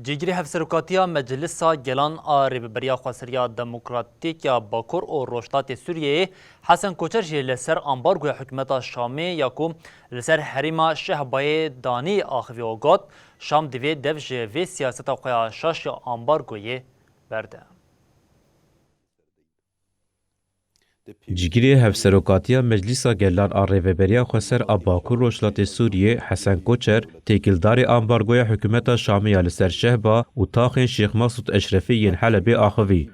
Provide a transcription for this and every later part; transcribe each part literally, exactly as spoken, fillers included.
Cîgirê Hevserokatiya Meclisa Gelan a Rêveberiya Xweseriya Demokratîk ya Bakur û Rojhilatê Sûriyeyê Hesen Koçer jî li ser ambargoya hikûmeta Şamê ya ku li ser herêma Şehbayê danî axivî û got, Şam divê dev ji vê siyaseta xwe ya şaş ya ambargoyê berde. Cîgirê Hevserokatiya Meclîsa Gelan a Rêveberiya Xweser a Bakur Rojhilatê Sûriyê Hesen Koçer, têkildarê ambargoya hikûmeta Şamê ya li ser Şehba û taxên Şêx Mesûd Eşrefî yên Helebê axivî.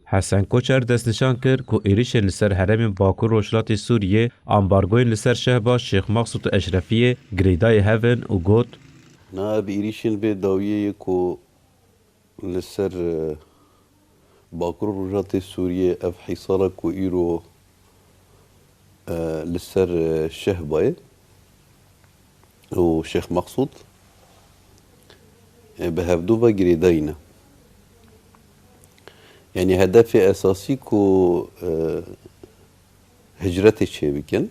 Hesen Koçer destnîşan kir ku êrîşên li ser herêmên Bakur Rojhilatê Sûriyê ambargoyên li ser Şehba Şêx Mesûd Eşrefiyê girêdayî hev in û got, Na bi êrîşên vê dawiyê ye ku li ser, e, Bakur Rojhilatê Sûriyê ev hîsara ku îro, e, li ser, e, Şehbayê û Şêx Meqsûd, e, bi hevdu ve girêdayî ne. Yanî hedefê esasî ku, e, hicretê çêbikin,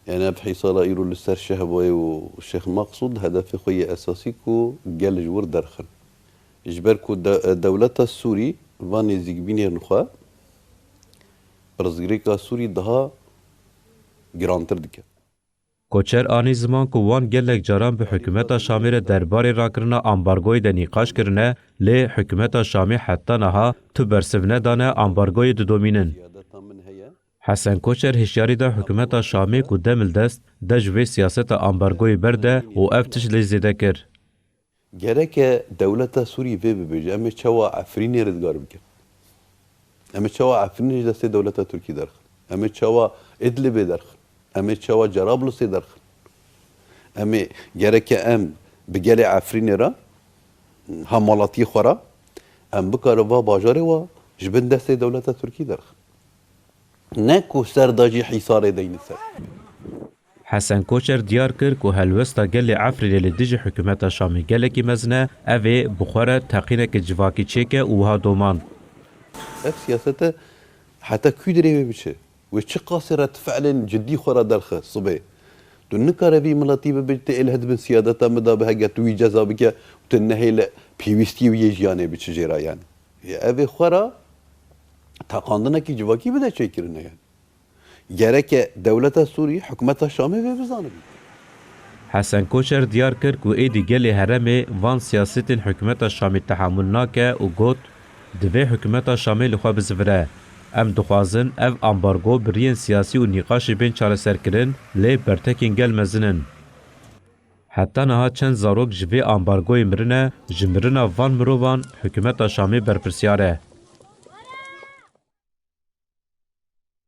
Yanî ev hîsara îro li ser Şehbayê û Şêx Meqsûd hedefê xwe yê esasî ku gel ji wir derxin. Ji ber ku de-, dewleta Sûrî va nêzîkbînên xwe, pirsgirêka Sûrî daha girantir dike. Koçer anî ziman ku wan gelek caran bi hikûmeta Şamê re derbarê rakirina ambargoyê de nîqaş kirine, lê hikûmeta Şamê heta niha tu bersiv nedane ambargoyê didomînin. Hesen Koçer hişyarî da hikûmeta Şamê ku demildest de ji vê siyaseta ambargoyê berde û ev tişt lê zêde kir. Gereke dewleta Sûrî vê bibêje, em ê çawa Efrînê rizgar bikin? Em ê çawa Efrînê ji destê dewleta Tirkî derxin? Em ê çawa Idlibê derxin? Em ê çawa Cerablusê derxin? Em ê gereke em bi gelê Efrînê re, hemalatiyê xwe re, em bikarin va bajarê wa ji bin destê dewleta Tirkî derxin. Ne ku ser da jî hîsarê deynin ser. Hesen Koçer diyar kir ku helwesta gelê Efrînê li dijî hikûmeta Şamê gelekî mezin e, ev ê bi xwe re teqîneke civakî çêke û wiha domand. Ev siyasete heta kû dirê wê biçe? Wê çi qasê re tu fiilên cidî xwe re derxe sibê? Tu nikare vî miletî bibêjî, tu êlih dibin siyadeta min de bi, heger tu wî ceza bike û tu nehêle pêwîstiyê wî yê jiyanê biçi jê re yanî. Ev ê xwe re teqandinekî civakî bide çêkirine yanî. Gereke dewleta Sûrî, hikûmeta Şamê vê bizanibî. Hesen Koçer diyar kir ku êdî gelê herêmê van siyasetên hikûmeta Şamê tehamûl nake û got, divê hikûmeta Şamê li xwe bizivire. Em dixwazin ev ambargo bi riyên siyasî û nîqaşê bên çareserkirin, lê bertekên gel mezin in. Heta niha çend zarok ji vê ambargoyê mirine, ji mirina van mirovan hikûmeta Şamê berpirsiyar e.